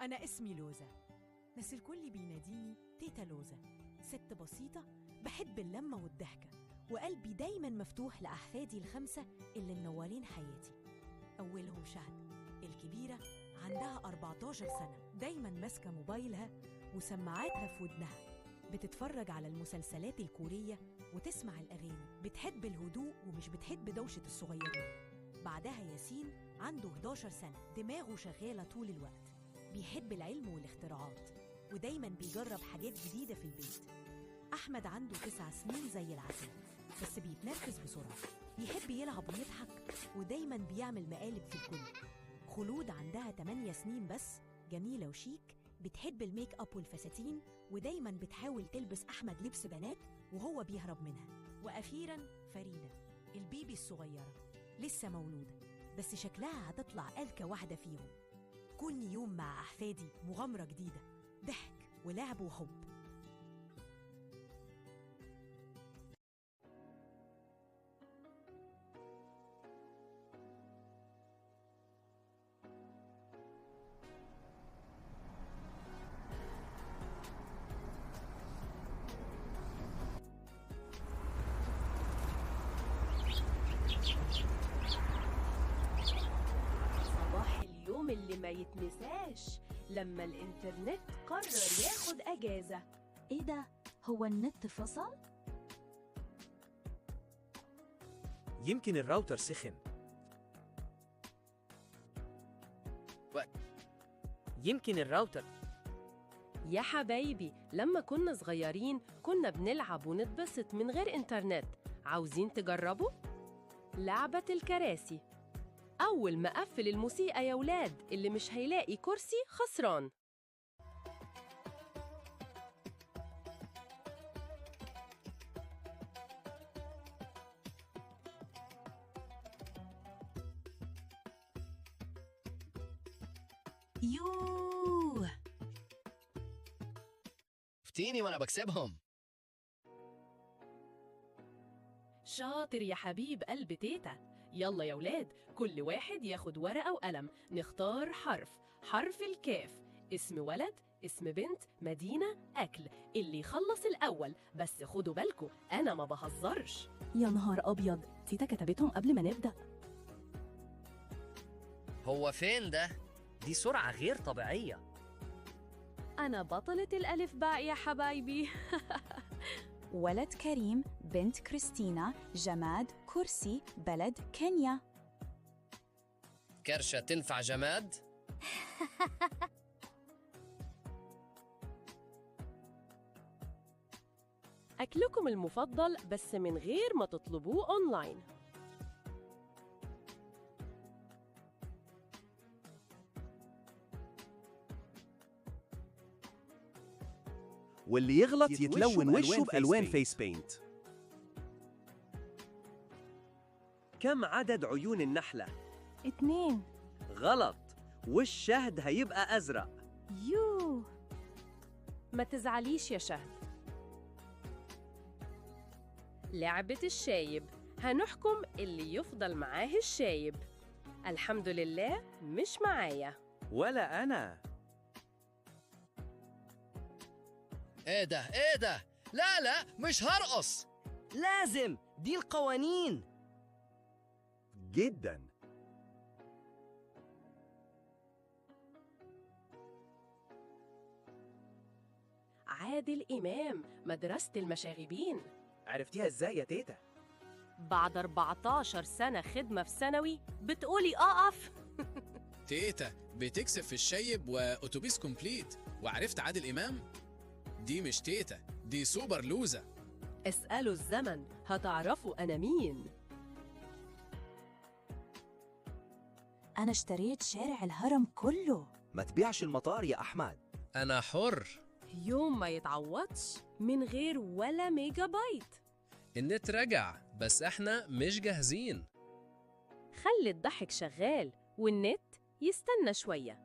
أنا اسمي لوزة، بس الكل بيناديني تيتا لوزة. ست بسيطة بحب اللمة والضحكة، وقلبي دايماً مفتوح لأحفادي الخمسة اللي منورين حياتي. أولهم شهد الكبيرة، عندها 14 سنة، دايماً ماسكة موبايلها وسماعاتها في ودنها، بتتفرج على المسلسلات الكورية وتسمع الأغاني، بتحب الهدوء ومش بتحب دوشة الصغيرين. بعدها ياسين عنده 11 سنة، دماغه شغالة طول الوقت، بيحب العلم والاختراعات ودايماً بيجرب حاجات جديدة في البيت. أحمد عنده 9 سنين زي العسل، بس بيتنرفز بسرعة، بيحب يلعب ويضحك ودايماً بيعمل مقالب في الكل. خلود عندها 8 سنين بس، جميلة وشيك، بتحب ال make up والفساتين ودايماً بتحاول تلبس أحمد لبس بنات وهو بيهرب منها. وأخيراً فريدة ال baby الصغيرة، لسه مولودة بس شكلها هتطلع أذكى واحدة فيهم. كل يوم مع أحفادي مغامرة جديدة، ضحك ولعب وحب. صباح اليوم اللي ما يتنساش، لما الإنترنت قرر ياخد أجازة. إيه ده؟ هو النت فصل؟ يمكن الراوتر سخن. يمكن الراوتر. يا حبايبي، لما كنا صغيرين كنا بنلعب ونتبسط من غير إنترنت. عاوزين تجربوا؟ لعبة الكراسي. أول ما أقفل الموسيقى يا ولاد، اللي مش هيلاقي كرسي خسران. يوه، فتيني وأنا بكسبهم. شاطر يا حبيب قلب تيتا. يلا يا ولاد، كل واحد ياخد ورقة وقلم، نختار حرف، حرف الكاف، اسم ولد، اسم بنت، مدينة، أكل. اللي يخلص الأول، بس خدوا بالكم أنا ما بهزرش. يا نهار أبيض، تيتا كتبتهم قبل ما نبدأ. هو فين ده؟ دي سرعة غير طبيعية. أنا بطلة الألف باء يا حبايبي. ولد كريم، بنت كريستينا، جماد كرسي، بلد كينيا. كرشة تنفع جماد؟ أكلكم المفضل بس من غير ما تطلبوه أونلاين. واللي يغلط يتلون وشه بألوان face paint. كم عدد عيون النحلة؟ 2. غلط، والشهد هيبقى أزرق. يوه، ما تزعليش يا شهد. لعبة الشايب، هنحكم اللي يفضل معاه الشايب. الحمد لله مش معايا. ولا أنا. ايه ده؟ ايه ده؟ لا لا، مش هرقص. لازم، دي القوانين. جدا. عادل إمام، مدرسة المشاغبين. عرفتيها ازاي يا تيتا؟ بعد 14 سنة خدمة في ثانوي بتقولي أقف؟ تيتا بتكسب في الشيب وأتوبيس complete، وعرفت عادل إمام؟ دي مش تيتا، دي سوبر لوزة. اسألوا الزمن هتعرفوا أنا مين. أنا اشتريت شارع الهرم كله. ما تبيعش المطار يا أحمد. أنا حر. يوم ما يتعوضش من غير ولا ميجا بايت. النت رجع بس احنا مش جاهزين. خلي الضحك شغال والنت يستنى شوية.